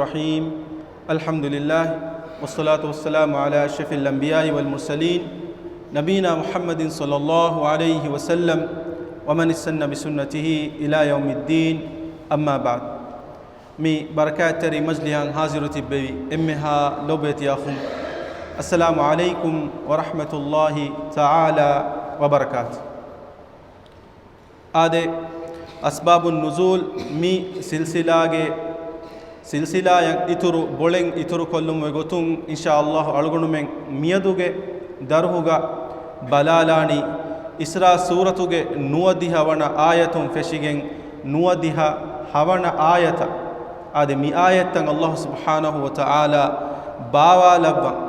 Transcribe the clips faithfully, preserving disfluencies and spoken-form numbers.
الرحيم. الحمد لله، والصلاة والسلام على أشرف الأنبياء والمرسلين، نبينا محمد صلى الله عليه وسلم، ومن استن بسنته إلى يوم الدين، أما بعد. މި ބަރަކާތްތެރި މަޖްލިހަށް ހާޒިރު ތިއްބެވި އެންމެހާ ލޯބިވެތި އަޚުން، السلام عليكم ورحمة الله تعالى وبركاته. އާދެ، އަސްބާބު ނުޒޫލް މި ސިލްސިލާގެ، ސިލްސިލާއަށް އިތުރު ބޮޅެއް އިތުރު ކޮށްލުމުގެ ގޮތުން، އިންޝާ ﷲ، އަޅުގަނޑުމެން މިއަދުގެ ދަރުހުގަ ބަލާލާނީ، އިސްރާ ސޫރަތުގެ ނުވަދިހަ ވަނަ އާޔަތުން ފެށިގެން، ނުވަދިހަ ހަވަނަ އާޔަތަށް. އާދެ، މި އާޔަތްތައް ﷲ ސުބްޙާނަހޫ ވަތަޢާލާ ބާވާލައްވަން،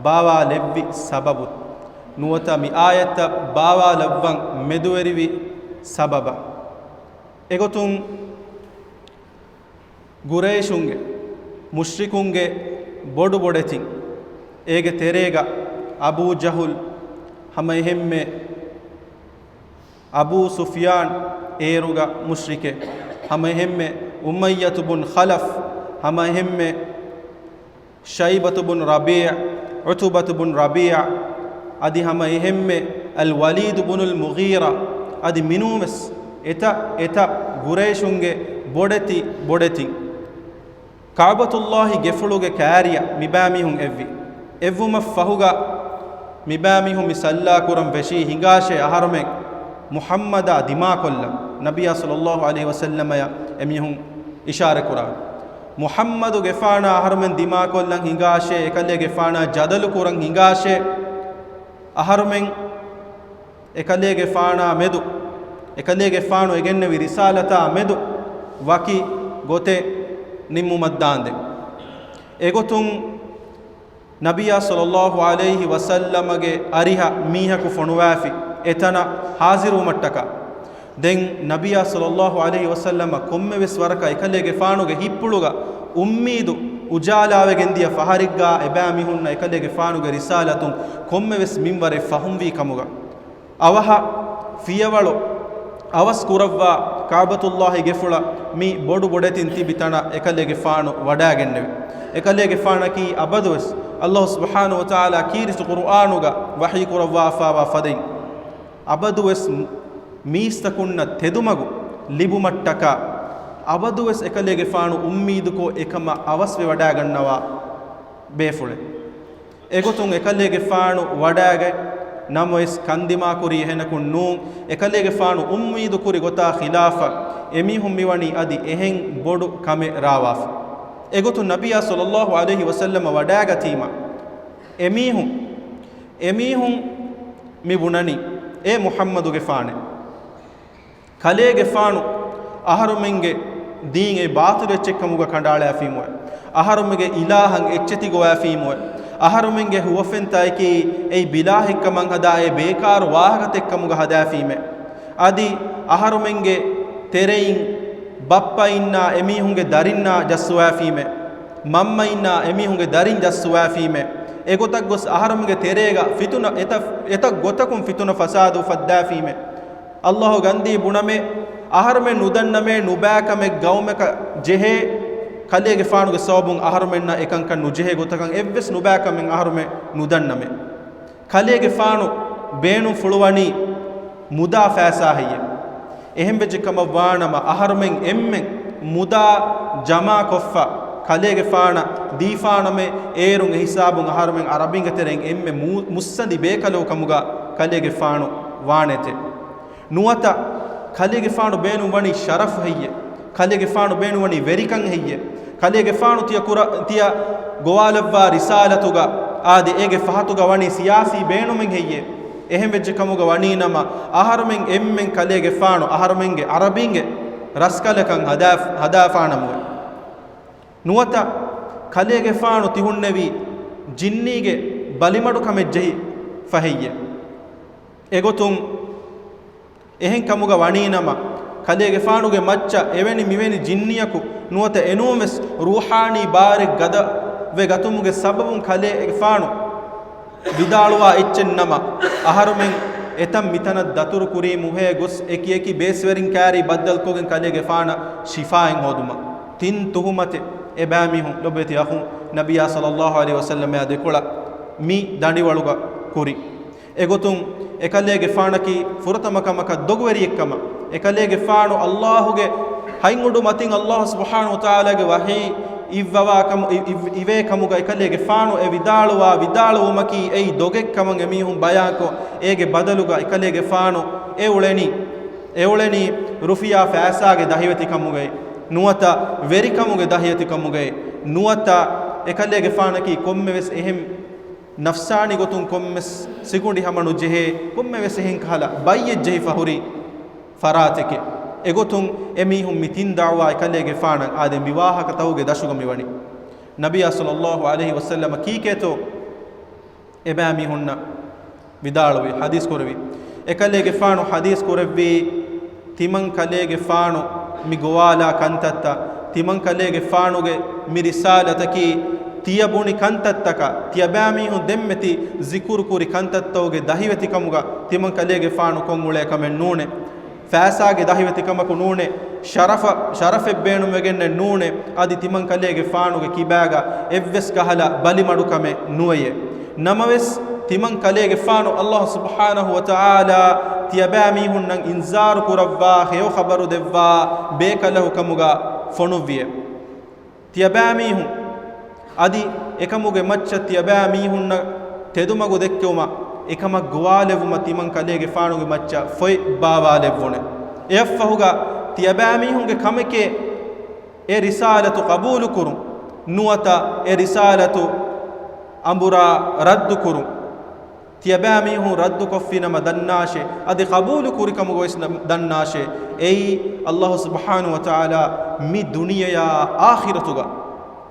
ބާވާލެއްވި ސަބަބު، ނުވަތަ މި އާޔަތްތައް ބާވާލައްވަން މެދުވެރިވި ސަބަބަށް. އެގޮތުން ގުރައިޝުންގެ، މުޝްރިކުންގެ ބޮޑުބޮޑެތިން، އޭގެ ތެރޭގަ އަބޫ ޖަހުލް، ހަމައެހެންމެ އަބޫ ސުފްޔާން، އޭރުގަ މުޝްރިކެއް، ހަމައެހެންމެ އުމައްޔަތު ބުން ޚަލަފް، ހަމައެހެންމެ ޝައިބަތު ބުން ރަބީޢު، ޢުތުބަތު ބުން ރަބީޢަ، އަދި ހަމަ އެހެންމެ އަލް ވަލީދު ބުނުލް މުޣީރާ، އަދި މިނޫންވެސް އެތައް އެތައް ގުރައިޝުންގެ ބޮޑެތި ބޮޑެތިން. ކަޢުބަތުﷲ ގެފުޅުގެ ކާރިއަށް މިބައިމީހުން އެއްވި. އެއްވުމަށް ފަހުގަ މިބައިމީހުން މި ސައްލާކުރަން ވެށީ ހިނގާށޭ އަހަރުމެން މުޙައްމަދާ ދިމާކޮށްލަން. ނަބިއްޔާ ޞައްލަﷲ ޢަލައިހި ވަސައްލަމަޔަށް އެމީހުން އިޝާރަތްކުރާ. މުޙައްމަދުގެފާނާ އަހަރުމެން ދިމާކޮށްލަން ހިނގާށޭ، އެކަލޭގެފާނާ ޖަދަލު ކުރަން ހިނގާށޭ. އަހަރުމެން އެކަލޭގެފާނާ މެދު، އެކަލޭގެފާނު އެގެންނެވި ރިސާލަތާ މެދު ވަކި ގޮތެއް ނިންމުމަށްދާންދެން. އެގޮތުން ނަބިއްޔާ ޞައްލަﷲ ޢަލައިހި ވަސައްލަމަގެ އަރިހަށް މީހަކު ފޮނުވާފި، އެތަނަށް ހާޒިރުވުމަށްޓަކާ. ދެން ނަބިއްޔާ ޞައްލަﷲ ޢަލައިހި ވަސައްލަމަ ކޮންމެވެސް ވަރަކަށް އެކަލޭގެފާނުގެ ހިތްޕުޅުގަ އުއްމީދު އުޖާލާވެގެންދިޔަ ފަހަރެއްގާ އެބައިމީހުންނަށް އެކަލޭގެފާނުގެ ރިސާލަތުން ކޮންމެވެސް މިންވަރެއް ފަހުމްވީ ކަމުގަ. އަވަހަށް ފިޔަވަޅު އަވަސް ކުރައްވާ ކަޢުބަތުﷲ ގެފުޅަށް މި ބޮޑު ބޮޑެތިން ތިބި ތަނަށް އެކަލޭގެފާނު ވަޑައިގެންނެވި. އެކަލޭގެފާނަކީ އަބަދުވެސް ﷲ ސުބްޙާނަހޫ ވަތަޢާލާ ކީރިތި ޤުރުއާނުގަ ވަޙީ ކުރައްވާފާވާ ފަދައިން، އަބަދުވެސް މީސްތަކުންނަށް ތެދުމަގު ލިބުމަށްޓަކާ، އަބަދުވެސް އެކަލޭގެފާނު އުއްމީދުކޮށް އެކަމަށް އަވަސްވެވަޑައިގަންނަވާ ބޭފުޅެއް. އެގޮތުން އެކަލޭގެފާނު ވަޑައިގަތް ނަމަވެސް ކަންދިމާކުރީ އެހެނަކުން ނޫން. އެކަލޭގެފާނު އުއްމީދުކުރި ގޮތާ ޚިލާފަށް އެމީހުން މިވަނީ އަދި އެހެން ބޮޑު ކަމެއް ރާވާފަ. އެގޮތުން ނަބިއްޔާ ޞައްލަﷲ ޢަލައިހި ވަސައްލަމަ ވަޑައިގަތީމަ، އެމީހުން، އެމީހުން މި ބުނަނީ، އޭ މުޙައްމަދުގެފާނޭ! ކަލޭގެފާނު އަހަރުމެންގެ ދީން އެއީ ބާޠިލު އެއްޗެއްކަމުގަ ކަނޑައަޅާފީމުވެ. އަހަރުމެންގެ އިލާހަށް އެއްޗެތި ގޮވާފީމުވެ. އަހަރުމެންގެ ހުވަފެންތަކަކީ އެއީ ބިލާހެއްކަމަށް ހަދާ އެ ބޭކާރު ވާހަކަތައްކަމުގަ ހަދާފީމެ. އަދި އަހަރުމެންގެ ތެރެއިން ބައްޕައިންނާ އެމީހުންގެ ދަރިންނާ ޖައްސުވާފީމެ. މަންމައިންނާ އެމީހުންގެ ދަރިން ޖައްސުވާފީމެ. އެގޮތަށް ގޮސް އަހަރުމެންގެ ތެރޭގަ ފިތުނަ، އެތައް، އެތައް ގޮތަކުން ފިތުނަ ފަސާދަ އުފައްދާފީމެ. ﷲ ގަންދީ ބުނަމޭ، އަހަރުމެން ނުދަންނަމޭ، ނުބައިކަމެއް ގައުމަކަށް ޖެހޭ، ކަލޭގެފާނުގެ ސަބަބުން އަހަރުމެންނަށް އެކަންކަން ނުޖެހޭ ގޮތަކަށް އެއްވެސް ނުބައިކަމެއް އަހަރުމެން ނުދަންނަމޭ. ކަލޭގެފާނު ބޭނުންފުޅުވަނީ މުދާ ފައިސާ ހެއްޔެވެ؟ އެހެންވެއްޖެ ކަމަށް ވާނަމަ، އަހަރުމެން އެންމެން މުދާ ޖަމާކޮށްފަ، ކަލޭގެފާނަށް ދީފާނަމޭ، އޭރުން އެހިސާބުން އަހަރުމެން ޢަރަބިންގެ ތެރެއިން އެންމެ މޫ-، މުއްސަނދި ބޭކަލަކު ކަމުގަ ކަލޭގެފާނު ވާނެތެ. ނުވަތަ ކަލޭގެފާނު ބޭނުން ވަނީ ޝަރަފު ހެއްޔެވެ؟ ކަލޭގެފާނު ބޭނުން ވަނީ ވެރިކަން ހެއްޔެވެ؟ ކަލޭގެފާނު ތިޔަ ކުރ-، ތިޔަ ގޮވާލައްވާ ރިސާލަތުގަ އާދެ، އޭގެ ފަހަތުގަ ވަނީ ސިޔާސީ ބޭނުމެއް ހެއްޔެވެ؟ އެހެން ވެއްޖެ ކަމުގަ ވަނީ ނަމަ، އަހަރުމެން އެންމެން ކަލޭގެފާނު އަހަރުމެންގެ ޢަރަބިންގެ ރަސްކަލަކަށް ހަދާ-، ހަދާފާނަމުވެ. ނުވަތަ ކަލޭގެފާނު ތިހުންނެވީ ޖިންނީގެ ބަލިމަޑުކަމެއް ޖެހިފަ ހެއްޔެވެ؟ އެގޮތުން އެހެން ކަމުގަ ވަނީ ނަމަ، ކަލޭގެފާނުގެ މައްޗަށް އެވެނި މިވެނި ޖިންނިއަކު ނުވަތަ އެނޫންވެސް ރޫޙާނީ ބާރެއް ގަދަވެ ގަތުމުގެ ސަބަބުން ކަލޭގެފާނު ވިދާޅުވާ އެއްޗެއް ނަމަ، އަހަރުމެން އެތަން މިތަނަށް ދަތުރު ކުރީމުހޭ ގޮސް އެކި އެކި ބޭސްވެރިން ކާރީ ބައްދަލުކޮށްގެން ކަލޭގެފާނަށް ޝިފާއެއް ހޯދުމަށް. ތިން ތުހުމަތެއް އެބައިމީހުން ލޮބުވެތި އަޚުން ނަބިއްޔާ ޞައްލައްލާހު ޢަލައިހި ވަސައްލަމައާ ދެކޮޅަށް މި ދަނޑިވަޅުގަ ކުރި. އެގޮތުން އެކަލޭގެފާނަކީ ފުރަތަމަ ކަމަކަށް ދޮގުވެރިއެއްކަމަށް. އެކަލޭގެފާނު އައްލާހުގެ ހަތް އުޑު މަތިން އައްލާހު ސުބްޙާނަހު ވަތަޢާލާގެ ވަޙީ އިއްވަވާ ކަމު، އި-، އި-، އިވޭ ކަމުގަ އެކަލޭގެފާނު އެ ވިދާޅުވާ ވިދާޅުވުމަކީ އެއީ ދޮގެއްކަމަށް އެމީހުން ބަޔާންކޮށް، އޭގެ ބަދަލުގަ އެކަލޭގެފާނު އެ އުޅެނީ، އެ އުޅެނީ ރުފިޔާ ފައިސާގެ ދަހިވެތިކަމުގައި ނުވަތަ ވެރިކަމުގެ ދަހިވެތިކަމުގައި ނުވަތަ އެކަލޭގެފާނަކީ ކޮންމެވެސް އެހެން ނަފްސާނީ ގޮތުން ކޮންމެސް ސިކުނޑި ހަމަ ނުޖެހޭ، ކޮންމެވެސް އެހެން ކަހަލަ ބައްޔެއް ޖެހިފަ ހުރި ފަރާތެކޭ. އެގޮތުން އެމީހުން މި ތިން ދަޢުވާ އެކަލޭގެފާނަށް އާދެ މި ވާހަކަތަކުގެ ދަށުގަ މިވަނީ. ނަބިއްޔާ ޞައްލައްލާހު ޢަލައިހި ވަސައްލަމަ ކީކޭތޯ؟ އެބައިމީހުންނަށް ވިދާޅުވި، ޙަދީޘް ކުރެވި. އެކަލޭގެފާނު ޙަދީޘް ކުރެއްވީ، ތިމަން ކަލޭގެފާނު މި ގޮވާލާ ކަންތައްތައް، ތިމަން ކަލޭގެފާނުގެ މި ރިސާލަތަކީ، ތިޔަ ބުނި ކަންތައްތަކަށް، ތިޔަބައިމީހުން ދެންމެ ތި ޒިކުރު ކުރި ކަންތައްތަކުގެ ދަހިވެތިކަމުގަ ތިމަން ކަލޭގެފާނު ކޮށްއުޅޭ ކަމެއް ނޫނޭ. ފައިސާގެ ދަހިވެތިކަމަކު ނޫނޭ، ޝަރަފަ-، ޝަރަފެއް ބޭނުންވެގެންނެއް ނޫނޭ، އަދި ތިމަން ކަލޭގެފާނުގެ ކިބާގަ އެއްވެސް ކަހަލަ ބަލިމަޑުކަމެއް ނުވެޔޭ. ނަމަވެސް، ތިމަން ކަލޭގެފާނު އައްލާހު ސުބްޙާނަހު ވަތަޢާލާ ތިޔަބައިމީހުންނަށް އިންޒާރު ކުރައްވާ، ހެޔޮ ޚަބަރު ދެއްވާ ބޭކަލަހު ކަމުގަ ފޮނުއްވިއޭ. ތިޔަބައިމީހުން އަދި އެކަމުގެ މައްޗަށް ތިޔަބައިމީހުންނަށް ތެދުމަގު ދެއްކެވުމަށް، އެކަމަށް ގޮވާލެއްވުމަށް ތިމަން ކަލޭގެފާނުގެ މައްޗަށް ފޮތް ބާވާލެއްވުނެ. އެއަށްފަހުގަ ތިޔަބައިމީހުންގެ ކަމެކޭ އެ ރިސާލަތު ޤަބޫލުކުރުން، ނުވަތަ އެ ރިސާލަތު އަނބުރާ ރައްދުކުރުން. ތިޔަބައިމީހުން ރައްދުކޮށްފިނަމަ ދަންނާށޭ، އަދި ޤަބޫލު ކުރިކަމުގަވެސް ނަ-، ދަންނާށޭ. އެއީ އައްލާހު ސުބްޙާނަހު ވަތަޢާލާ މި ދުނިޔެޔާ އާޚިރަތުގަ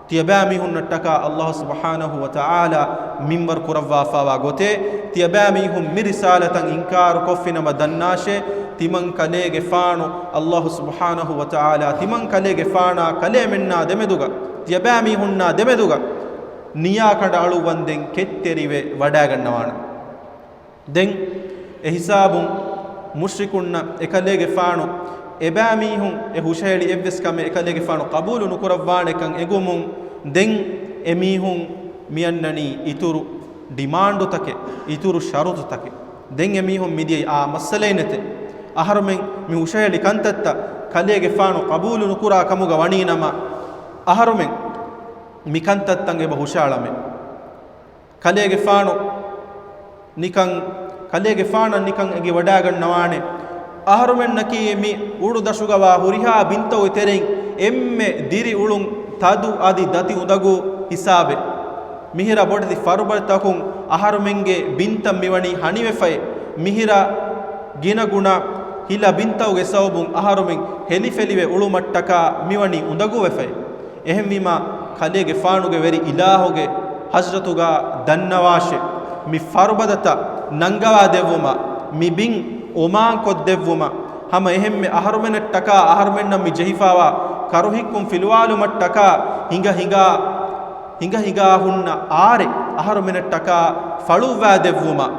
ތިޔަބައިމީހުންނަށްޓަކާ އައްލާހު ސުބްޙާނަހު ވަތަޢާލާ މިންވަރު ކުރައްވާފާވާ ގޮތޭ. ތިޔަބައިމީހުން މި ރިސާލަތަށް އިންކާރު ކޮށްފިނަމަ ދަންނާށޭ، ތިމަން ކަލޭގެފާނު އައްލާހު ސުބްޙާނަހު ވަތަޢާލާ ތިމަން ކަލޭގެފާނާ ކަލޭމެންނާ ދެމެދުގަ، ތިޔަބައިމީހުންނާ ދެމެދުގަ ނިޔާ ކަނޑައަޅުއްވަންދެން ކެތްތެރިވެ ވަޑައިގަންނަވާނެ. ދެން އެހިސާބުން މުޝްރިކުންނަށް އެކަލޭގެފާނު އެބައިމީހުން އެ ހުށަހެޅި އެއްވެސް ކަމެއް އެކަލޭގެފާނު ޤަބޫލު ނުކުރައްވާނެކަން އެނގުމުން، ދެން އެމީހުން މިއަންނަނީ އިތުރު ޑިމާންޑުތަކެއް، އިތުރު ޝަރުޠުތަކެއް. ދެން އެމީހުން މިދިޔައީ އާ މައްސަލައެއް ނެތޭ. އަހަރުމެން މި ހުށަހެޅި ކަންތައްތައް ކަލޭގެފާނު ޤަބޫލު ނުކުރާ ކަމުގަ ވަނީނަމަ، އަހަރުމެން މި ކަންތައްތައް އެބަ ހުށައަޅަމޭ. ކަލޭގެފާނު ނިކަން، ކަލޭގެފާނަށް ނިކަން އެނގިވަޑައިގަންނަވާނެ. އަހަރުމެންނަކީ މި އުޑުދަށުގަވާ ހުރިހާ ބިންތަކުގެ ތެރެއިން އެންމެ ދިރިއުޅުން ތަދު އަދި ދަތި އުނދަގޫ ހިސާބެއް. މިހިރަ ބޮޑެތި ފަރުބަދަތަކުން އަހަރުމެންގެ ބިންތައް މިވަނީ ހަނިވެފައި. މިހިރަ ގިނަގުނަ ހިލަ ބިންތަކުގެ ސަބަބުން އަހަރުމެން ހެލިފެލިވެ އުޅުމަށްޓަކާ މިވަނީ އުނދަގޫވެފައި. އެހެންވީމާ، ކަލޭގެފާނުގެ ވެރި އިލާހުގެ ޙަޟްރަތުގަ ދަންނަވާށޭ، މި ފަރުބަދަތައް ނަންގަވާ ދެއްވުމަށް، މި ބިން އޮމާން ކޮށްދެއްވުމަށް، ހަމަ އެހެންމެ އަހަރުމެނަށްޓަކާ އަހަރުމެންނަށް މި ޖެހިފާވާ ކަރުހިއްކުން ފިލުވާލުމަށްޓަކާ ހިނގަ ހިނގާ، ހިނގަ ހިނގާ ހުންނަ އާރެއް އަހަރުމެނަށްޓަކާ ފަޅުއްވާ ދެއްވުމަށް،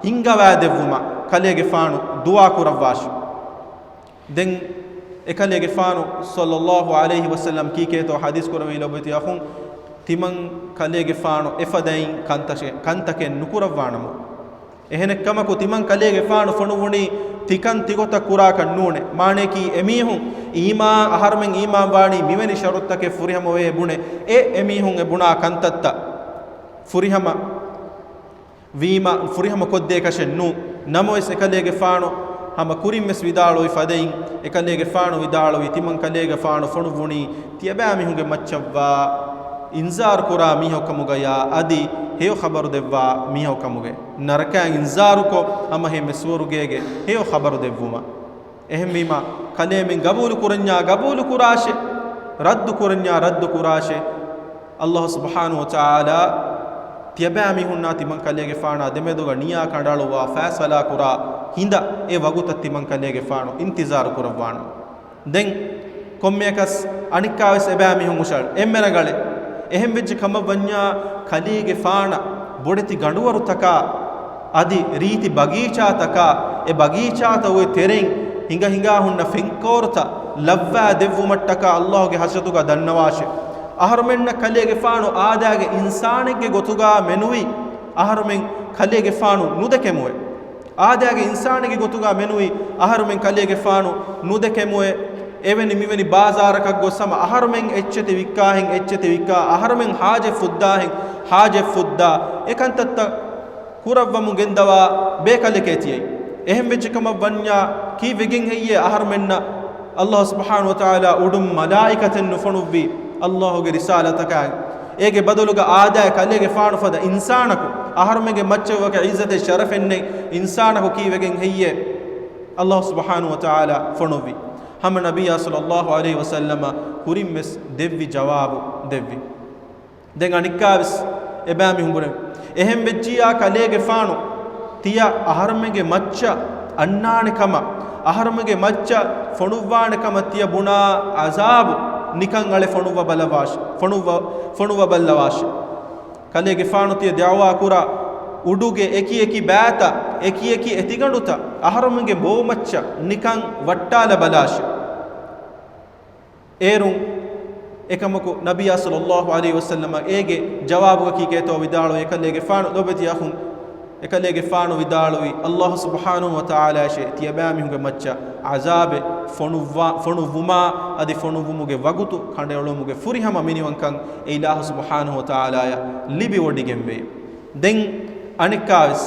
ހިންގަވާ ދެއްވުމަށް ކަލޭގެފާނު ދުޢާ ކުރައްވާށި. ދެން އެކަލޭގެފާނު ޞައްލައްލާހު ޢަލައިހި ވަސައްލަމް ކީކޭތޯ ޙަދީޘް ކުރެއްވީ ލޮބުވެތި އަޚުން، ތިމަން ކަލޭގެފާނު އެފަދައިން ކަންތަށެ-، ކަންތަކެއް ނުކުރައްވާނަމު. އެހެނެއްކަމަކު، ތިމަން ކަލޭގެފާނު ފޮނުއްވުނީ ތިކަން ތިގޮތަށް ކުރާކަށް ނޫނޭ. މާނަޔަކީ، އެމީހުން އީމާން، އަހަރުމެން އީމާން ވާނީ މިވެނި ޝަރުޠުތަކެއް ފުރިހަމަވޭ ބުނެ، އެ އެމީހުން އެ ބުނާ ކަންތައްތައް ފުރިހަމަ ވީމަ ފުރިހަމަ ކޮށްދޭކަށެއް ނޫ. ނަމަވެސް، އެކަލޭގެފާނު ހަމަ ކުރިންވެސް ވިދާޅުވި ފަދައިން، އެކަލޭގެފާނު ވިދާޅުވި، ތިމަން ކަލޭގެފާނު ފޮނުއްވުނީ ތިޔަބައިމީހުންގެ މައްޗަށްވާ އިންޒާރު ކުރާ މީހަކު ކަމުގަޔާ އަދި ހެޔޮ ޚަބަރު ދެއްވާ މީހަކު ކަމުގައި، ނަރަކައިން އިންޒާރުކޮށް، ހަމަ އެހެންމެ ސުވަރުގޭގެ ހެޔޮ ޚަބަރު ދެއްވުމަށް. އެހެންވީމަ، ކަލޭމެން ގަބޫލު ކުރަންޏާ ގަބޫލު ކުރާށޭ، ރައްދު ކުރަންޏާ ރައްދު ކުރާށޭ. އައްލާހު ސުބްޙާނަހު ވަތަޢާލާ ތިޔަބައިމީހުންނާ ތިމަން ކަލޭގެފާނާ ދެމެދުގަ ނިޔާ ކަނޑައަޅުއްވާ ފައިސަލާ ކުރާ ހިނދަށް އެ ވަގުތަށް ތިމަން ކަލޭގެފާނު އިންތިޒާރު ކުރައްވާނަމަ. ދެން ކޮންމެއަކަސް އަނެއްކާވެސް އެބައިމީހުން ހުށައަޅު އެންމެ ރަނގަޅޭ. އެހެންވެއްޖެ ކަމަށްވަންޏާ ކަލޭގެފާނަށް ބޮޑެތި ގަނޑުވަރުތަކާ އަދި ރީތި ބަގީޗާތަކާ، އެ ބަގީޗާތައް އޮތް ތެރެއިން ހިނގަ ހިނގާ ހުންނަ ފެންކޯރުތައް ލައްވާ ދެއްވުމަށްޓަކާ އައްލާހުގެ ޙަޟްރަތުގަ ދަންނަވާށޭ. އަހަރުމެންނަށް ކަލޭގެފާނު އާދައިގެ އިންސާނެއްގެ ގޮތުގަ މެނުވީ އަހަރުމެން ކަލޭގެފާނު ނުދެކެމުއޭ. އާދައިގެ އިންސާނެއްގެ ގޮތުގަ މެނުވީ އަހަރުމެން ކަލޭގެފާނު ނުދެކެމުއޭ. އެވެނި މިވެނި ބާޒާރަކަށް ގޮސް ހަމަ އަހަރުމެން އެއްޗެތި ވިއްކާހެން އެއްޗެތި ވިއްކާ، އަހަރުމެން ހާޖަތް ފުއްދާހެން ހާޖަތް ފުއްދާ، އެކަންތައްތައް ކުރައްވަމުން ގެންދަވާ ބޭކަލެކޭ ތިޔައީ. އެހެން ވެއްޖެ ކަމަށް ވަންޏާ ކީއްވެގެން ހެއްޔޭ އަހަރުމެންނަށް އައްލާހު ސުބްޙާނަހު ވަތަޢާލާ އުޑުން މަލާއިކަތެއް ނުފޮނުއްވީ އައްލާހުގެ ރިސާލަތަކާއި؟ އޭގެ ބަދަލުގަ އާދައި ކަލޭގެފާނު ފަދަ އިންސާނަކު، އަހަރުމެންގެ މައްޗަށް ވަކި ޢިއްޒަތެއް ޝަރަފެއް ނެތް އިންސާނަކު ކީއްވެގެން ހެއްޔޭ އައްލާހު ސުބްޙާނަހު ވަތަޢާލާ ފޮނުއްވީ؟ ހަމަ ނަބިއްޔާ ޞައްލައްލާހު ޢަލައިހި ވަސައްލަމަ ކުރިން ވެސް ދެއްވި ޖަވާބު ދެއްވި. ދެން އަނެއްކާވެސް އެބައިމީހުން ބުނެ، އެހެން ވެއްޖިއްޔާ ކަލޭގެފާނު ތިޔަ އަހަރުމެންގެ މައްޗަށް އަންނާނެ ކަމަށް، އަހަރުމެންގެ މައްޗަށް ފޮނުއްވާނެ ކަމަށް ތިޔަ ބުނާ ޢަޒާބު ނިކަން އަޅެ ފޮނުއްވަ ބަލަވާށި، ފޮނުއްވަ، ފޮނުއްވަ ބައްލަވާށި. ކަލޭގެފާނު ތިޔަ ދަޢުވާ ކުރާ އުޑުގެ އެކި އެކި ބައިތައް، އެކި އެކި އެތިގަނޑުތައް އަހަރުމެންގެ ބޯ މައްޗަށް ނިކަން ވައްޓާލަ ބަލާށި. އޭރުން އެކަމަކު ނަބިއްޔާ ޞައްލައްލާހު ޢަލައިހި ވަސައްލަމަށް އޭގެ ޖަވާބުގަ ކީކޭތޯ ވިދާޅުވީ، އެކަލޭގެފާނު، ލޯބިވެތި އަޚުން، އެކަލޭގެފާނު ވިދާޅުވީ، އައްލާހު ސުބްޙާނަހު ވަތަޢާލާއަށޭ ތިޔަބައިމީހުންގެ މައްޗަށް ޢަޒާބެއް ފޮނުއްވާ، ފޮނުއްވުމާ އަދި ފޮނުއްވުމުގެ ވަގުތު ކަނޑައެޅުމުގެ ފުރިހަމަ މިނިވަންކަން އެ އިލާހު ސުބްޙާނަހު ވަތަޢާލާއަށް ލިބިވޮޑިގެންވޭ. ދެން އަނެއްކާވެސް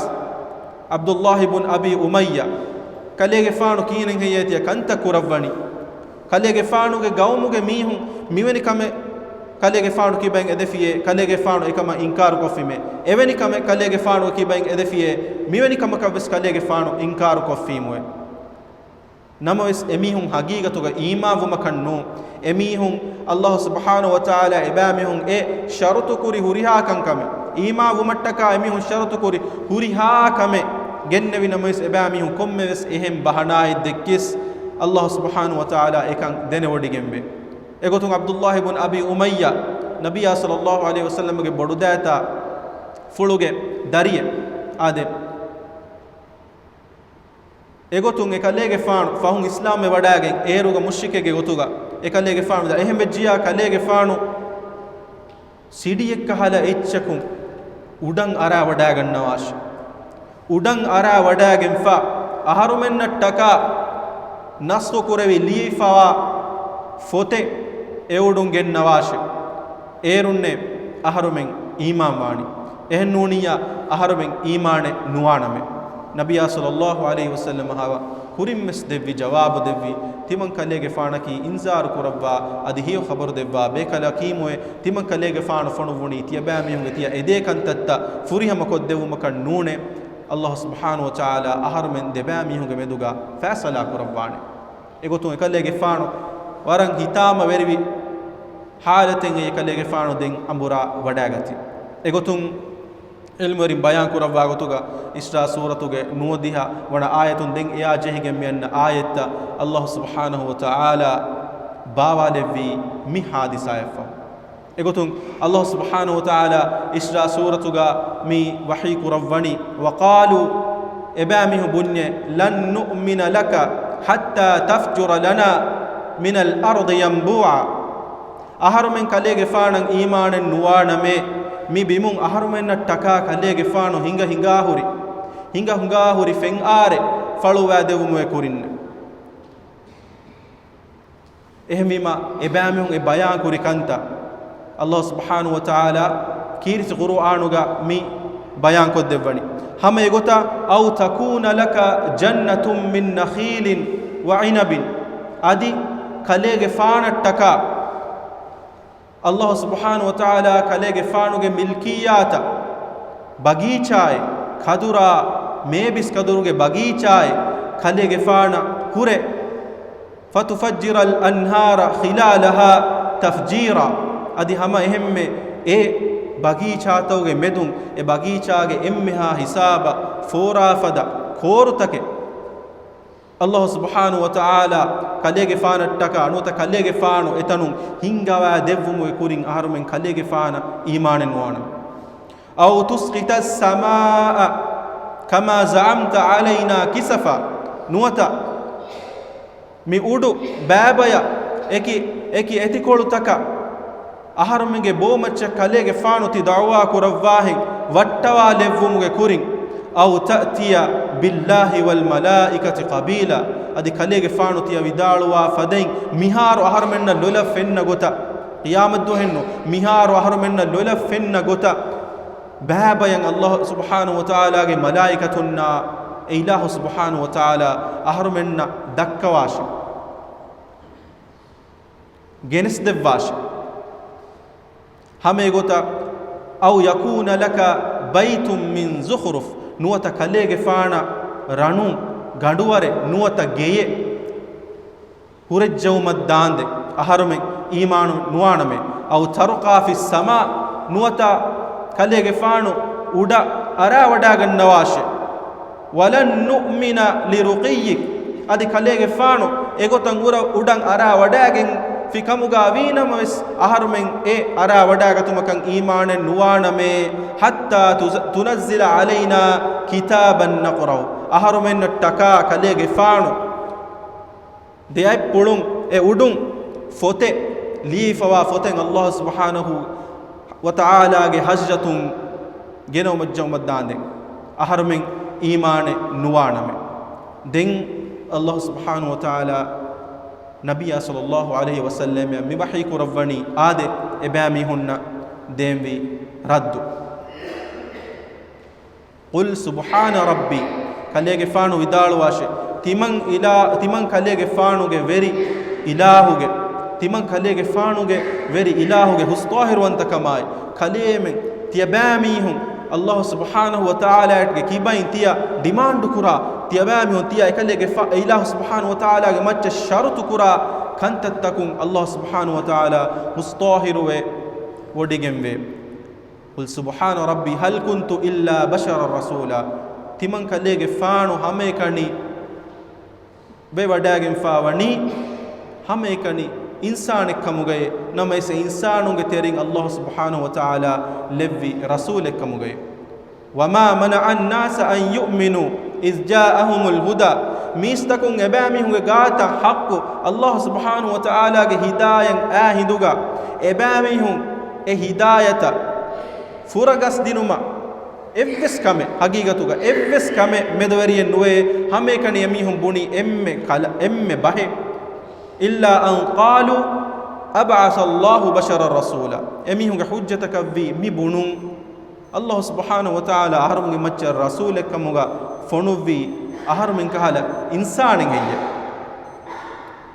ޢަބްދުއްލާހި ބުން އަބީ އުމައްޔާ، ކަލޭގެފާނު ކިހިނެއް ހެއްޔޭ ތިޔަ ކަންތައް ކުރައްވަނީ؟ ކަލޭގެފާނުގެ ގައުމުގެ މީހުން މިވެނި ކަމެއް ކަލޭގެފާނު ކިބައިން އެދެފިޔޭ، ކަލޭގެފާނު އެކަމަށް އިންކާރުކޮށްފީމޭ. އެވެނި ކަމެއް ކަލޭގެފާނު ކިބައިން އެދެފިޔޭ، މިވެނި ކަމަކަށްވެސް ކަލޭގެފާނު އިންކާރުކޮށްފީމުއޭ. ނަމަވެސް އެމީހުން ހަގީގަތުގަ އީމާންވުމަކަށް ނޫން. އެމީހުން އައްލާހު ސުބްޙާނަހު ވަތަޢާލާ އެބައިމީހުން އެ ޝަރުތުކުރި ހުރިހާ ކަންކަމެއް، އީމާންވުމަށްޓަކާ އެމީހުން ޝަރުތުކުރި ހުރިހާ ކަމެއް ގެންނެވި ނަމަވެސް، އެބައިމީހުން ކޮންމެވެސް އެހެން ބަހަނާއެއް ދެއްކިސް، އައްލާހު ސުބްޙާނަހު ވަތަޢާލާ އެކަން ދެނެވޮޑިގެންވޭ. އެގޮތުން ޢަބްދުއްލާހި ބުން އަބީ އުމައްޔާ، ނަބިއްޔާ ޞައްލައްލާހު ޢަލައިހި ވަސައްލަމްގެ ބޮޑުދައިތާ ފުޅުގެ ދަރިއެއް އާދެ. އެގޮތުން އެކަލޭގެފާނު ފަހުން އިސްލާމްވެ ވަޑައިގެން އޭރުގަ މުޝްރިކެއްގެ ގޮތުގަ އެކަލޭގެފާނު ވިދާ، އެހެން ވެއްޖިއްޔާ ކަލޭގެފާނު ސިޑިއެއްކަހަލަ އެއްޗަކުން އުޑަށް އަރާ ވަޑައިގަންނަވާށި. އުޑަށް އަރާ ވަޑައިގެންފާ އަހަރުމެންނަށްޓަކާ ނަސްޚު ކުރެވި ލިޔެފަވާ ފޮތެއް އެއުޑުން ގެންނަވާށި. އޭރުންނޭ އަހަރުމެން އީމާންވާނީ. އެހެންނޫނިއްޔާ އަހަރުމެން އީމާނެއް ނުވާނަމޭ. ނަބިއްޔާ ޞައްލައްލާހު ޢަލައިހި ވަސައްލަމަ ހަވަ ކުރިންވެސް ދެއްވި ޖަވާބު ދެއްވީ، ތިމަން ކަލޭގެފާނަކީ އިންޒާރު ކުރައްވާ އަދި ހެޔޮ ޚަބަރު ދެއްވާ ބޭކަލަކީމުއޭ. ތިމަން ކަލޭގެފާނު ފޮނުއްވުނީ ތިޔަބައިމީހުންގެ ތިޔަ އެދޭ ކަންތައްތައް ފުރިހަމަ ކޮށްދެއްވުމަކަށް ނޫނޭ. އައްލާހު ސުބްޙާނަހު ވަތަޢާލާ އަހަރުމެން ދެބައިމީހުންގެ މެދުގަ ފައިޞަލާ ކުރައްވާނެ. އެގޮތުން އެކަލޭގެފާނު ވަރަށް ހިތާމަވެރިވި ޙާލަތެއް އެކަލޭގެފާނު ދެން އަނބުރާ ވަޑައިގަތީ. އެގޮތުން ޢިލްމުވެރިން ބަޔާން ކުރައްވާ ގޮތުގަ އިސްރާ ސޫރަތުގެ ނުވަދިހަ ވަނަ އާޔަތުން ދެން އެއާ ޖެހިގެން މި އަންނަ އާޔަތްތައް އައްލާހު ސުބްޙާނަހު ވަތަޢާލާ ބާވާލެއްވީ މި ޙާދިސާއަށްފަހު. އެގޮތުން އައްލާހު ސުބްޙާނަހު ވަތަޢާލާ އިސްރާ ސޫރަތުގަ މި ވަޙީ ކުރައްވަނީ، وَقَالُوا، އެބައިމީހުން ބުންޏޭ، لَن نُّؤْمِنَ لَكَ حَتَّىٰ تَفْجُرَ لَنَا مِنَ الْأَرْضِ يَنبُوعًا. އަހަރުމެން ކަލޭގެފާނަށް އީމާނެއް ނުވާނަމޭ، މި ބިމުން އަހަރުމެންނަށްޓަކާ ކަލޭގެފާނު ހިނގަ ހިނގާ ހުރި، ހިނގަ ހިނގާ ހުރި ފެންއާރެއް ފަޅުވާދެވުމުއޭ ކުރިންނޭ. އެހެންވީމަ، އެބައިމީހުން އެ ބަޔާން ކުރި ކަންތައް އައްލާހު ސުބްޙާނަހު ވަތަޢާލާ ކީރިތި ޤުރުއާނުގަ މި ބަޔާންކޮށްދެއްވަނީ. ހަމަ އެގޮތަށް، أَوْ تَكُونَ لَكَ جَنَّةٌ مِّن نَّخِيلٍ وَعِنَبٍ، އަދި ކަލޭގެފާނަށްޓަކާ އައްލާހު ސުބްޙާނަހު ވަތަޢާލާ ކަލޭގެފާނުގެ މިލްކިއްޔާތަށް ބަގީޗާއެއް، ކަދުރާ މޭބިސް ކަދުރުގެ ބަގީޗާއެއް ކަލޭގެފާނަށް ހުރެ، فَتُفَجِّرَ الْأَنْهَارَ خِلَالَهَا تَفْجِيرًا، އަދި ހަމަ އެހެންމެ އެ ބަގީޗާތަކުގެ މެދުން އެ ބަގީޗާގެ އެންމެހާ ހިސާބަށް ފޯރާފަދަ ކޯރުތަކެއް އައްލާހު ސުބްޙާނަހު ވަތަޢާލާ ކަލޭގެފާނަށްޓަކާ ނުވަތަ ކަލޭގެފާނު އެތަނުން ހިންގަވާ ދެއްވުމުގެ ކުރިން އަހަރުމެން ކަލޭގެފާނަށް އީމާނެއް ނުވާނަން. أَوْ تُسْقِطَ السَّمَاءَ كَمَا زَعَمْتَ عَلَيْنَا كِسَفًا، ނުވަތަ މި އުޑު ބައިބަޔަށް އެކި، އެކި އެތިކޮޅުތަކަށް އަހަރުމެންގެ ބޯމައްޗަށް ކަލޭގެފާނު ތި ދަޢުވާ ކުރައްވާހެން ވައްޓަވާލެއްވުމުގެ ކުރިން، أو تأتي بالله والملائكة قبيلا، އަދި ކަލޭގެފާނު ތިޔަ ވިދާޅުވާ ފަދައިން މިހާރު އަހަރުމެންނަށް ލޮލަށް ފެންނަ ގޮތަށް، ޤިޔާމަތްދުވަހެއްނު، މިހާރު އަހަރުމެންނަށް ލޮލަށް ފެންނަ ގޮތަށް ބައިބަޔަށް ﷲ ސުބްޙާނަހޫ ވަތަޢާލާގެ މަލާއިކަތުންނާ އެ އިލާހު ސުބްޙާނަހޫ ވަތަޢާލާ އަހަރުމެންނަށް ދައްކަވާށި، ގެނެސްދެއްވާށި. ހަމަ އެގޮތަށް، أو يكون لك بيت من زخرف، ނުވަތަ ކަލޭގެފާނަށް ރަނު ގަނޑުވަރެއް، ނުވަތަ ގެޔެއް ހުރެއްޖެއުމަށް ދާންދެން، އަހަރުމެން އީމާނު ނުވާނަމޭ. أو ترقى في السماء، ނުވަތަ ކަލޭގެފާނު އުޑަށް އަރާވަޑާގަންނަވާށޭ. ولن نؤمن لرقيك، އަދި ކަލޭގެފާނު އެގޮތަށް އުރަ އުޑަށް އަރާވަޑާގެންފި ކަމުގަ ވީނަމަވެސް، އަހަރުމެން އެ އަރާވަޑާގަތުމަކަށް އީމާނެއް ނުވާނަމޭ. حتى تز-، تنزل علينا كتابا نقرؤه، އަހަރުމެންނަށްޓަކާ ކަލޭގެފާނު ދެއަތްޕުޅުން އެ އުޑުން ފޮތެއް، ލިޔެފަވާ ފޮތެއް ﷲ ސުބްޙާނަހޫ ވަތަޢާލާގެ ޙަޟްރަތުން ގެނައުމަށްޖެއުމަށް ދާނދެން، އަހަރުމެން އީމާނެއް ނުވާނަމޭ. ދެން ﷲ ސުބްޙާނަހޫ ވަތަޢާލާ ނަބިއްޔާ ޞައްލައްލާހު ޢަލައިހި ވަސައްލަމަށް މި ވަޙީ ކުރައްވަނީ އާދެ، އެބައިމީހުންނަށް ދޭންވީ ރައްދު. قل سبحان ربي، ކަލޭގެފާނު ވިދާޅުވާށޭ، ތިމަން އިލާ-، ތިމަން ކަލޭގެފާނުގެ ވެރި އިލާހުގެ، ތިމަން ކަލޭގެފާނުގެ ވެރި އިލާހުގެ ހުސްޠާހިރުވަންތަކަމާއި، ކަލޭމެން ތިޔަބައިމީހުން ﷲ ސުބްޙާނަހޫ ވަތަޢާލާގެ ކިބައިން ތިޔަ ޑިމާންޑު ކުރާ، ތިޔަބައިމީހުން ތިޔަ އެކަލޭގެފާ-، އެ އިލާހު ސުބްޙާނަހޫ ވަތަޢާލާގެ މައްޗަށް ޝަރުތު ކުރާ ކަންތައްތަކުން ﷲ ސުބްޙާނަހޫ ވަތަޢާލާ ހުސްޠާހިރުވެ ވޮޑިގެންވޭ. قل سبحان ربي هل كنت إلا بشرا رسولا. ތިމަން ކަލޭގެފާނު ހަމައެކަނި ވެވަޑައިގެންފާވަނީ ހަމައެކަނި އިންސާނެއްކަމުގައޭ، ނަމަވެސް އިންސާނުންގެ ތެރެއިން ﷲ ސުބްޙާނަހޫ ވަތަޢާލާ ލެއްވި ރަސޫލެއްކަމުގައޭ. وما منع الناس أن يؤمنوا إذ جاءهم الهدى. މީސްތަކުން އެބައިމީހުންގެ ގާތަށް ޙައްޤު ﷲ ސުބްޙާނަހޫ ވަތަޢާލާގެ ހިދާޔަތް އާ ހިނދުގަ އެބައިމީހުން އެ ހިދާޔަތަށް ފުރަގަސްދިނުމަށް އެއްވެސް ކަމެއް، ޙަޤީޤަތުގަ އެއްވެސް ކަމެއް މެދުވެރިއެއް ނުވޭ. ހަމައެކަނި އެމީހުން ބުނީ އެންމެ ކަލަ-، އެންމެ ބަހެއް. إلا أن قالوا أبعث الله بشرا رسولا. އެމީހުންގެ ޙުއްޖަތަކަށްވީ މި ބުނުން، ﷲ ސުބްޙާނަހޫ ވަތަޢާލާ އަހަރުމެންގެ މައްޗަށް ރަސޫލެއްކަމުގަ ފޮނުއްވީ އަހަރުމެން ކަހަލަ އިންސާނެއް ހެއްޔެވެ؟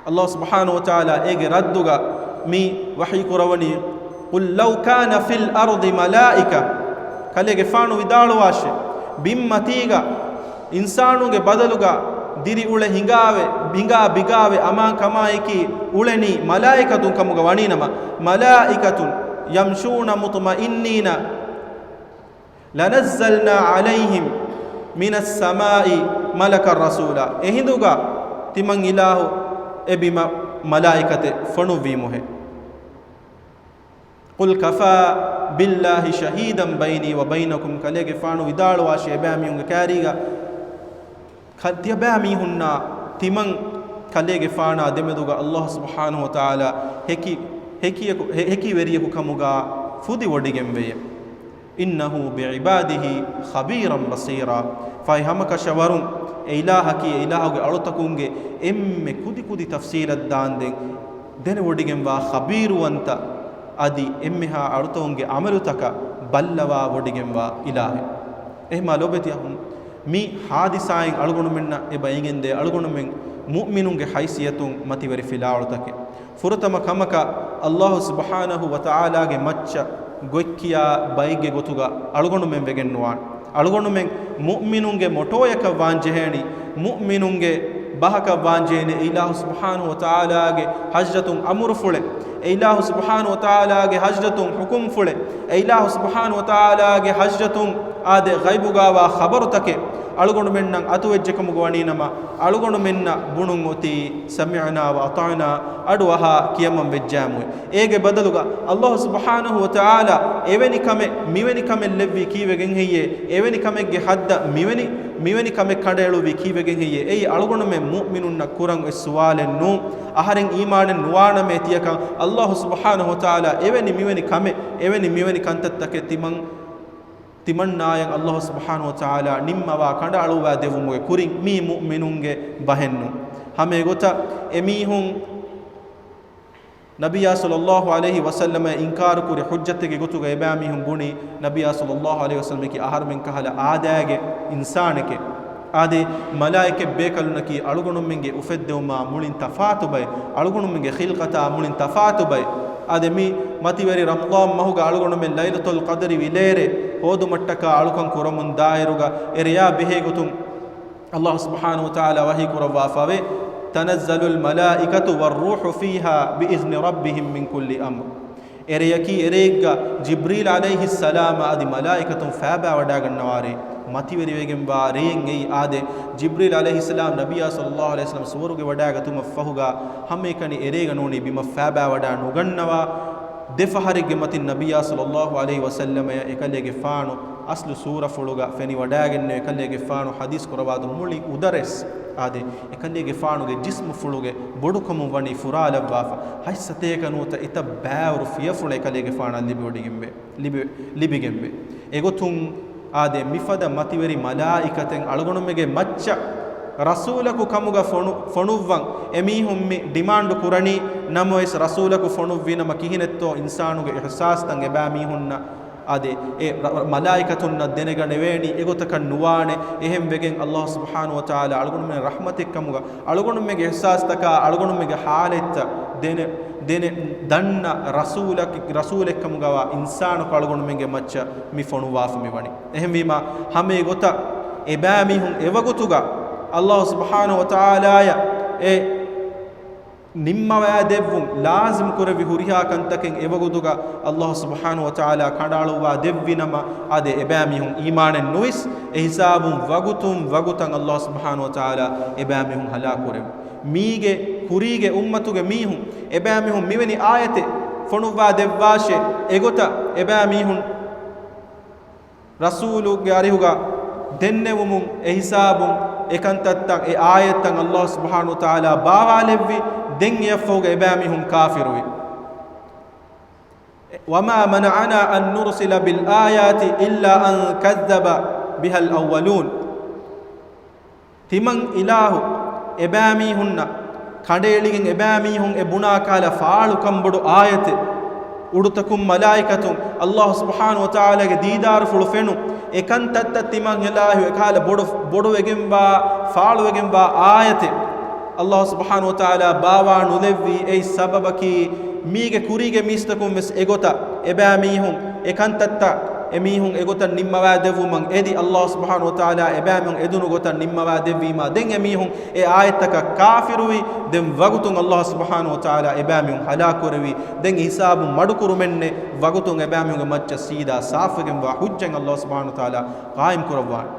ﷲ ސުބްޙާނަހޫ ވަތަޢާލާ އޭގެ ރައްދުގަ މި ވަޙީ ކުރައްވަނީ، قل لو كان في الأرض ملائكة، ކަލޭގެފާނު ވިދާޅުވާށޭ، ބިންމަތީގަ އިންސާނުންގެ ބަދަލުގަ ދިރިއުޅެ ހިނގާވެ، ހިނގާ ބިގާވެ އަމާންކަމާއެކީ އުޅެނީ މަލާއިކަތުން ކަމުގަ ވަނީނަމަ، ملائكة يمشون مطمئنين لنزلنا عليهم من السماء ملكا رسولا. އެހިނދުގަ ތިމަން އިލާހު އެ ބިމަށް މަލާއިކަތެއް ފޮނުއްވީމުހޭ. قل كفى بالله شهيدا بيني وبينكم، ކަލޭގެފާނު ވިދާޅުވާށޭ އެބައިމީހުންގެ ކާރީގަ، ކަ-، ތިޔަބައިމީހުންނާ ތިމަން ކަލޭގެފާނާ ދެމެދުގަ ﷲ ސުބްޙާނަހޫ ވަތަޢާލާ ހެކި-، ހެކިޔަކު-، ހެ-، ހެކިވެރިޔަކު ކަމުގަ ފުދިވޮޑިގެންވެޔޭ. إنه بعباده خبيرا بصيرا. ފަހެ ހަމަކަށަވަރުން އެ އިލާހަކީ އެ އިލާހުގެ އަޅުތަކުންގެ އެންމެ ކުދިކުދި ތަފްޞީލަށް ދާންދެން ދެނެވޮޑިގެންވާ ޚަބީރުވަންތަ އަދި އެންމެހާ އަޅުތަކުންގެ ޢަމަލުތަކަށް ބައްލަވާ ވޮޑިގެންވާ އިލާހެއް. އެހެމާ ލޯބިވެތި އަޚުން، މި ޙާދިސާއިން އަޅުގަނޑުމެންނަށް އެބަ އެނގެންދޭ އަޅުގަނޑުމެން މުއުމިނުންގެ ޙައިސިއްޔަތުން މަތިވެރި ފިލާވަޅުތަކެއް. ފުރަތަމަ ކަމަކަށް ﷲ ސުބްޙާނަހޫ ވަތަޢާލާގެ މައްޗަށް ގޮތްކިޔާ ބައެއްގެ ގޮތުގަ އަޅުގަނޑުމެން ވެގެންނުވާނެ. އަޅުގަނޑުމެން މުއުމިނުންގެ މޮޓޯޔަކަށް ވާންޖެހޭނީ، މުއުމިނުންގެ ބަހަކަށް ވާންޖެހޭނީ އެ އިލާހު ސުބްޙާނަހޫ ވަތަޢާލާގެ ޙަޟްރަތުން އަމުރުފުޅެއް، އެ އިލާހު ސުބްޙާނަހޫ ވަތަޢާލާގެ ޙަޟްރަތުން ޙުކުމްފުޅެއް، އެ އިލާހު ސުބްޙާނަހޫ ވަތަޢާލާގެ ޙަޟްރަތުން އާދެ، ޣައިބުގާވާ ޚަބަރުތަކެއް، އަޅުގަނޑުމެންނަށް އަތުވެއްޖެކަމުގަ ވަނީނަމަ، އަޅުގަނޑުމެންނަށް ބުނުން އޮތީ، "سمعنا وأطعنا"، އަޑުއަހާ ކިޔަމަން ވެއްޖާމުވެ. އޭގެ ބަދަލުގަ ﷲ ސުބްޙާނަހޫ ވަތަޢާލާ އެވެނި ކަމެއް މިވެނި ކަމެއް ލެއްވީ ކީއްވެގެން ހެއްޔޭ؟ އެވެނި ކަމެއްގެ ޙައްދަށް މިވެނި، މިވެނި ކަމެއް ކަނޑައެޅުއްވީ ކީއްވެގެން ހެއްޔޭ؟ އެއީ އަޅުގަނޑުމެން މުއުމިނުންނަށް ކުރަން އޮތް ސުވާލެއް ނޫން. އަހަރެން އީމާނެއް ނުވާނަމޭ ތިޔަކަން، ﷲ ސުބްޙާނަހޫ ވަތަޢާލާ އެވެނި މިވެނި ކަމެއް، އެވެނި މިވެނި ކަންތައްތަކެއް ތިމަން ތިމަންނާޔަށް ﷲ ސުބްޙާނަހޫ ވަތަޢާލާ ނިންމަވާ ކަނޑައަޅުއްވާ ދެއްވުމުގެ ކުރިން މީ މުއުމިނުންގެ ބަހެއްނު. ހަމައެގޮތަށް އެމީހުން ނަބިއްޔާ ޞައްލައްލާހު ޢަލައިހި ވަސައްލަމަށް އިންކާރުކުރި ޙުއްޖަތެއްގެ ގޮތުގަ އެބައިމީހުން ބުނި، ނަބިއްޔާ ޞައްލައްލާހު ޢަލައިހި ވަސައްލަމަކީ އަހަރުމެން ކަހަލަ އާދައިގެ އިންސާނެކޭ. އާދެ، މަލާއިކަތް ބޭކަލުންނަކީ އަޅުގަނޑުމެންގެ އުފެއްދެވުމާ މުޅިން ތަފާތު ބައެއް، އަޅުގަނޑުމެންގެ ޚިލްޤަތާ މުޅިން ތަފާތު ބައެއް. އާދެ، މި މަތިވެރި ރަމަޟާން މަހުގަ އަޅުގަނޑުމެން ލައިލަތުލް ޤަދްރި ވިލޭރޭ ހޯދުމަށްޓަކާ އަޅުކަން ކުރަމުން ދާއިރުގަ، އެ ރެޔާ ބެހޭގޮތުން ﷲ ސުބްޙާނަހޫ ވަތަޢާލާ ވަޙީ ކުރައްވާފަވޭ، "تنزل الملائكة والروح فيها بإذن ربهم من كل أمر." އެރެޔަކީ އެރެއެއްގަ ޖިބްރީލް ޢަލައިހިއްސަލާމް އަދި މަލާއިކަތުން ފައިބާވަޑައިގަންނަވާރޭ. މަތިވެރިވެގެންވާ ރެއެއް އެއީ. އާދެ، ޖިބްރީލް ޢަލައިހިއްސަލާމް ނަބިއްޔާ ޞައްލައްލާހު ޢަލައިހި ވަސައްލަމް ސުވަރުގެ ވަޑައިގަތުމަށް ފަހުގަ ހަމައެކަނި އެރޭގަ ނޫނީ ބިމަށް ފައިބާވަޑައި ނުގަންނަވާ. ދެ ފަހަރެއްގެ މަތިން ނަބިއްޔާ ޞައްލައްލާހު ޢަލައިހި ވަސައްލަމަޔަށް އެކަލޭގެފާނު އަސްލު ސޫރަފުޅުގަ ފެނިވަޑައިގެންނެވި، އެކަލޭގެފާނު ޙަދީޘް ކުރައްވާ މުޅި އުދަރެސް. އާދެ، އެކަލޭގެފާނުގެ ޖިސްމުފުޅުގެ ބޮޑުކަމުން ވަނީ ފުރާލައްވާފަ. ހަތް ސަތޭކަ ނުވަތަ އެތައް ބައިވަރު ފިޔަފުޅެއް އެކަލޭގެފާނަށް ލިބިވަޑިގެންވޭ، ލިބި-، ލިބިގެންވޭ. އެގޮތުން އާދެ، މިފަދަ މަތިވެރި މަލާއިކަތެއް އަޅުގަނޑުމެންގެ މައްޗަށް ރަސޫލަކު ކަމުގަ ފޮނު-، ފޮނުއްވަން އެމީހުން މި ޑިމާންޑު ކުރަނީ. ނަމަވެސް ރަސޫލަކު ފޮނުއްވީ ނަމަ ކިހިނެއްތޯ އިންސާނުގެ އިޙްސާސްތައް އެބައިމީހުންނަށް އާދެ، އެ ރަ-، ރަ-، މަލާއިކަތުންނަށް ދެނެގަނެވޭނީ އެގޮތަކަށް ނުވާނެ. އެހެން ވެގެން ﷲ ސުބްޙާނަހޫ ވަތަޢާލާ އަޅުގަނޑުމެން ރަޙްމަތެއްކަމުގަ، އަޅުގަނޑުމެންގެ އިޙްސާސްތަކާ އަޅުގަނޑުމެންގެ ޙާލަތްތައް ދެނެ-، ދެނެ-، ދަންނަ ރަސޫލަކެ-، ރަސޫލެއްކަމުގަވާ އިންސާނަކު އަޅުގަނޑުމެންގެ މައްޗަށް މި ފޮނުވާފަ މިވަނީ. އެހެންވީމާ، ހަމައެގޮތަށް އެބައިމީހުން އެވަގުތުގަ ﷲ ސުބްޙާނަހޫ ވަތަޢާލާޔަށް އެ ނިންމަވައިދެއްވުން ލާޒިމް ކުރެއްވި ހުރިހާ ކަންތަކެއް އެވަގުތުގަ ﷲ ސުބްޙާނަހޫ ވަތަޢާލާ ކަނޑައަޅުއްވާ ދެއްވި ނަމަ، އާދެ، އެބައިމީހުން އީމާނެއް ނުވިސް، އެހިސާބުން ވަގުތުން ވަގުތަށް ﷲ ސުބްޙާނަހޫ ވަތަޢާލާ އެބައިމީހުން ހަލާކުކުރެއްވި. މީގެ ކުރީގެ އުއްމަތުގެ މީހުން އެބައިމީހުން މިވެނި އާޔަތެއް ފޮނުއްވާ ދެއްވާށޭ، އެގޮތަށް އެބައިމީހުން ރަސޫލުގެ އަރިހުގަ ދެންނެވުމުން އެހިސާބުން އެކަންތައްތައް އެ އާޔަތްތައް ﷲ ސުބްޙާނަހޫ ވަތަޢާލާ ބާވާލެއްވި. ދެން އެއަށްފަހުގަ އެބައިމީހުން ކާފިރުވި. وما منعنا أن نرسل بالآيات إلا أن كذب بها الأولون. ތިމަން އިލާހު އެބައިމީހުންނަށް ކަނޑައެޅިގެން އެބައިމީހުން އެ ބުނާ ކަހަލަ ފާޅުކަންބޮޑު އާޔަތެއް، އުޑުތަކުން މަލާއިކަތުން، ﷲ ސުބްޙާނަހޫ ވަތަޢާލާގެ ދީދާރުފުޅު ފެނުން، އެކަންތައްތައް ތިމަން އިލާހު އެކަހަލަ ބޮޑު، ބޮޑުވެގެންވާ، ފާޅުވެގެންވާ އާޔަތެއް ﷲ ސުބްޙާނަހޫ ވަތަޢާލާ ބާވާ ނުލެއްވީ. އެއީ ސަބަބަކީ، މީގެ ކުރީގެ މީސްތަކުން ވެސް އެގޮތަށް އެބައިމީހުން އެކަންތައްތައް އެމީހުން އެގޮތަށް ނިންމަވާ ދެއްވުމަށް އެދި، ﷲ ސުބްޙާނަހޫ ވަތަޢާލާ އެބައިމީހުން އެދުނު ގޮތަށް ނިންމަވާ ދެއްވީމާ، ދެން އެމީހުން އެ އާޔަތްތަކަށް ކާފިރުވި. ދެން ވަގުތުން ﷲ ސުބްޙާނަހޫ ވަތަޢާލާ އެބައިމީހުން ހަލާކުކުރެއްވި. ދެން ހިސާބު މަޑުކުރުމެއްނެއް، ވަގުތުން އެބައިމީހުންގެ މައްޗަށް ސީދާ ސާފުވެގެންވާ ޙުއްޖަތް ﷲ ސުބްޙާނަހޫ ވަތަޢާލާ ޤާއިމް ކުރައްވާނެ.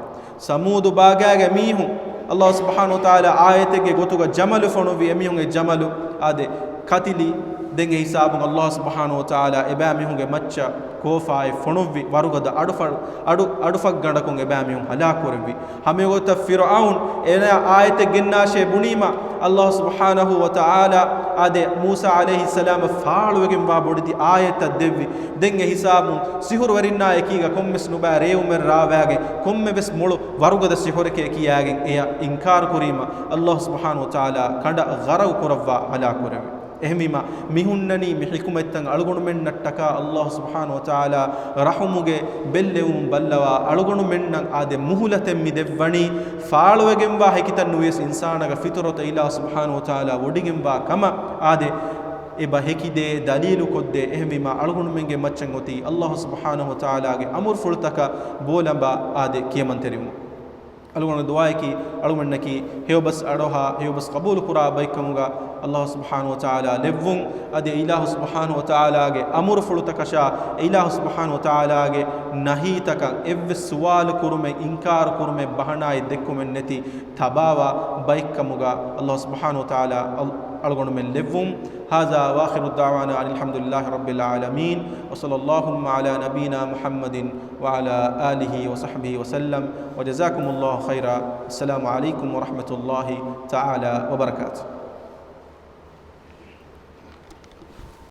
ސަމޫދު ބާގާގެ މީހުން ﷲ ސުބްޙާނަހޫ ވަތަޢާލާ އާޔަތެއްގެ ގޮތުގަ ޖަމަލު ފޮނުއްވި. އެމީހުން އެ ޖަމަލު އާދެ، ކަތިލި. ދެން އެ ހިސާބުން ﷲ ސުބްޙާނަހޫ ވަތަޢާލާ އެބައިމީހުންގެ މައްޗަށް ކޯފާއެއް ފޮނުއްވި، ވަރުގަދަ އަޑުފަ-، އަޑު، އަޑުފަށްގަނޑަކުން އެބައިމީހުން ހަލާކުކުރެއްވި. ހަމައެގޮތަށް ފިރުޢައުން އޭނާ އާޔަތެއް ގެންނާށޭ ބުނީމަ، ﷲ ސުބްޙާނަހޫ ވަތަޢާލާ އާދެ، މޫސާ ޢަލައިހިއްސަލާމަށް ފާޅުވެގެންވާ ބޮޑެތި އާޔަތްތައް ދެއްވި. ދެން އެ ހިސާބުން ސިހުރުވެރިންނާ އެކީގަ ކޮންމެސް ނުބައި ރޭވުމެއް ރާވާގެން، ކޮންމެވެސް މޮޅު ވަރުގަދަ ސިހުރެކޭ ކިޔާގެން އެޔަށް އިންކާރު ކުރީމަ، ﷲ ސުބްޙާނަހޫ ވަތަޢާލާ ކަނޑަށް ޣަރަޤު ކުރައްވާ ހަލާކުކުރެއްވި. އެހެންވީމާ، މި ހުންނަނީ މި ޙިކުމަތްތައް އަޅުގަނޑުމެންނަށްޓަކާ ﷲ ސުބްޙާނަހޫ ވަތަޢާލާ ރަޙުމުގެ ބެއްލެވުމުން ބައްލަވާ، އަޅުގަނޑުމެންނަށް އާދެ މުހުލަތެއް މި ދެއްވަނީ، ފާޅުވެގެންވާ ހެކިތައް ނުވިޔަސް އިންސާނާގެ ފިޠުރަތަށް އިލާހު ސުބްޙާނަހޫ ވަތަޢާލާ ވޮޑިގެންވާ ކަމަށް އާދެ، އެބަ ހެކިދޭ ދަލީލުކޮށްދޭ. އެހެންވީމާ، އަޅުގަނޑުމެންގެ މައްޗަށް އޮތީ ﷲ ސުބްޙާނަހޫ ވަތަޢާލާގެ އަމުރުފުޅުތަކަށް ބޯލަނބާ އާދެ ކިޔަމަންތެރިވުން. އަޅުގަނޑު ދުޢާއަކީ، އަޅުގަނޑަކީ ހެޔޮބަސް އަޑުއަހާ، ހެޔޮބަސް ޤަބޫލުކުރާ ބައެއްކަމުގަ އަﷲ ސުބްޙާނަހޫ ވަތަޢާލާ ލެއްވުން. އަދި އެ އިލާހު ސުބްޙާނަހޫ ވަތަޢާލާގެ އަމުރުފުޅުތަކަށާ، އެ އިލާހު ސުބްޙާނަހޫ ވަތަޢާލާގެ ނަހީތަކަށް އެއްވެސް ސުވާލު ކުރުމެއް، އިންކާރު ކުރުމެއް، ބަހަނާއެއް ދެއްކުމެއް ނެތި ތަބާވާ ބައެއްކަމުގަ އަﷲ ސުބްޙާނަހޫ ވަތަޢާލާ އަޅު-، އަޅުގަނޑުމެން ލެއްވުން. هذا وآخر دعوانا أن الحمد لله رب العالمين، وصلى اللهم على نبينا محمد وعلى آله وصحبه وسلم، وجزاكم الله خيرا. السلام عليكم ورحمة الله تعالى وبركاته.